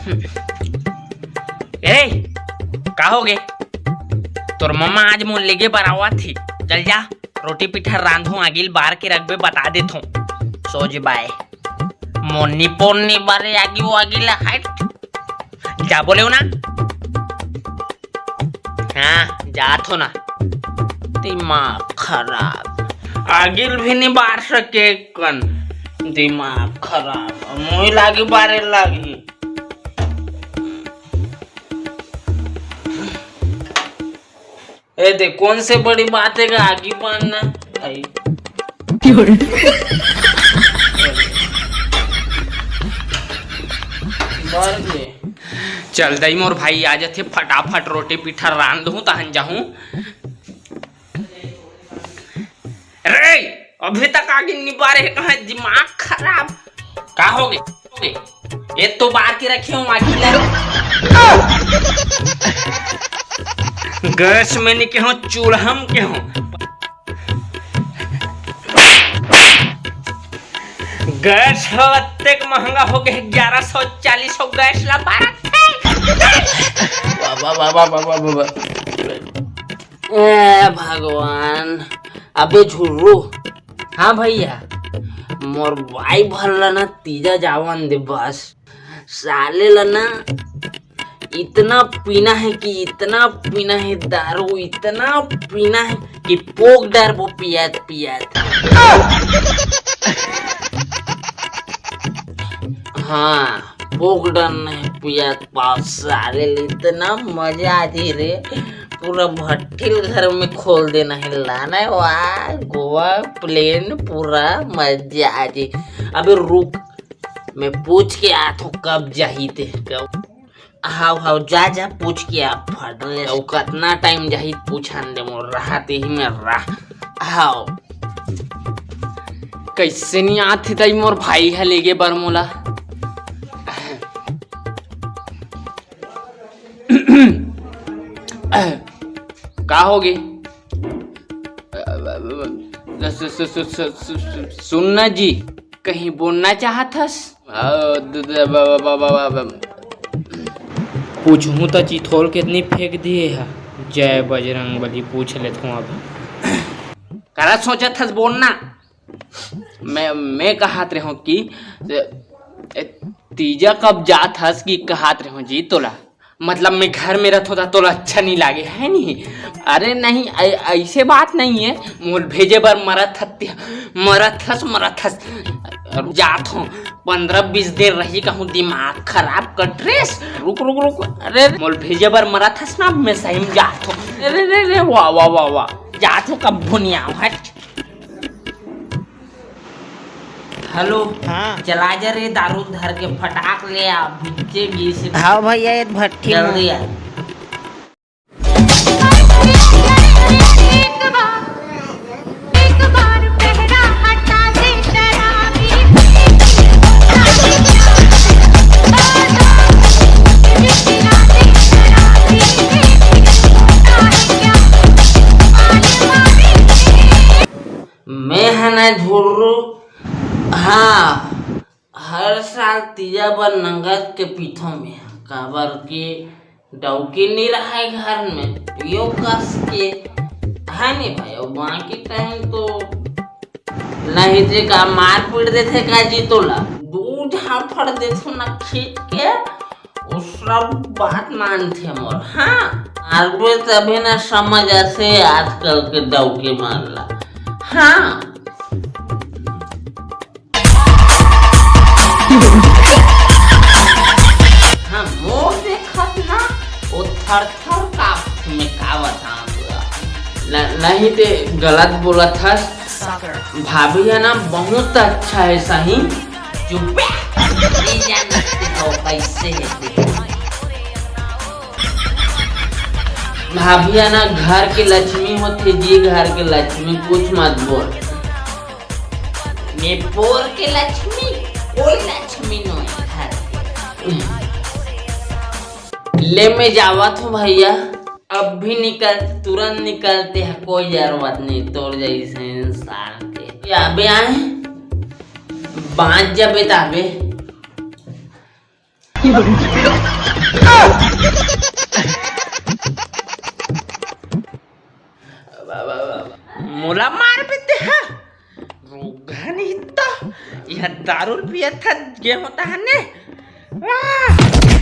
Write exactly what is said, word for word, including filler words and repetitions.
ए, का होगे? तोर मम्मा आज मोर लेगे बर आवत ही। चल जा, रोटी पीठा रांधहूं, आगी ल बार के रखबे, बता देथों। सोच बाय। मोन्नी पोन्नी बारे आगी वागी ला हट। जा बोले हो ना। हाँ, जात हो ना। दिमाग खराब। आगी ल भी नहीं बार सके कन। दिमाग खराब। मोही लागी बारे लागी। ए दे, कौन से बड़ी बात है का आगी बारना? आई। बार दे। चल दई मोर भाई आ जाथे, फटाफट रोटी पीठा रांध दूं तहन जाहूं। रे, अभी तक आगी निबारे है, कहाँ दिमाग खराब? का हो गए? हो गए? ये तो बार के रखे हो आगी ला। गैस में नहीं के हो, चूल्हा में के हो। गैस हो अतेक महंगा हो गए, ग्यारह सौ चालीस हो गैस ला बारत है। बाबा, बाबा, बाबा, बाबा। ए भगवान, अबे झुर्रू। हाँ भैया, मोर बाई भर ला ना तीजा जावन दे बस। साले ला ना इतना पीना है कि इतना पीना है दारू, इतना पीना है कि पोक डर वो पियत पियत। हाँ, पोक डर नहीं पियत पाओ साले ला, इतना मजा आ जी रे। पूरा भट्ठिल घर में खोल देना है, लाना है वाह, गोवा प्लेन पूरा मजा आ जी। अबे रुक, मैं पूछ के आत हूँ कब जाही ते। हाव हाव, जा जा, पूछ के आ फट ले। अउ कतना टाइम जाही पूछन दे मोर, रहा तेही में रह। हाव। कैसे नहीं आत हे दाई मोर भाई ह लेगे बर मोला। का होगे? सु-, सु-, सु-, सु-, सु-, सु-, सुन ना जी, कहीं बोलना चाहत हस? पूछहूं त चिथोल के नहीं फेंक दिए हा। जय बजरंग बली, पूछ लेथों अब। करा सोचत हस बोलना? मैं, मैं कहत रहों कि ए, तीजा कब जात हस कि कहत रहों जी तोला। मतलब मैं घर में रहथों त तोला अच्छा नहीं लागे, है नहीं? अरे नहीं, ऐ-, ऐसे बात नहीं है। मोल भेजे बर मरत हत्या, मरत हस, मरत हस। जात हों, पंद्रह बीस दिन रही कहूँ, दिमाग खराब कर ड्रेस। रुक, रुक, रुक। अरे, मोल भेजे बर मरत हस ना, मैं सही में जात हों। अरे, रे, रे, वाह, वाह, वाह, वाह। जात हों, कब्बो नहीं आव, हट। हेलो। हाँ। चला जा रे, दारू धर के फटाक ले आ, भिच्चे गिस। हाँ भैया, ये भट्ठी में। जल्दी आ। मैं है ना झुर्रू। हाँ, हर साल तीजा बर नंगत के पीथों में, काबर के डौकी नहीं रहे घर में, पियो कस के, है नहीं भाई? और बाकी टाइम तो नहीं थे का, मार पीट देथे का जी तोला, दू झापड़ देथों ना खींच के, वो सब बात मानथे मोर। हाँ, मारबे तभी ना समझ आथे आजकल के डौकी मन ला। हाँ। हाँ, मोर देखत ना, वो थर-थर कांपत हे, मैं का बतावं तोला। न-, नहीं ते गलत बोलत हस। भाभी है ना, बहुत अच्छा है सही। चुप बे। नहीं जानते हो कैसे है तू। भाभी है ना, घर के लक्ष्मी होथे जी, घर के लक्ष्मी, कुछ मत बोल। मैं पोर के लक्ष्मी, कोई लक्ष्मी नो है घर के। ले मैं जावत हूँ भैया, अब भी निकल, तुरंत निकलते हैं, कोई जरूरत नहीं तोर जैसे इंसान के। अबे आए, बाँच जबे ताबे। मोला मार बेटे हा। रोगहा नहीं तो, यह दारू पियत था, गे होता है ने। वाह!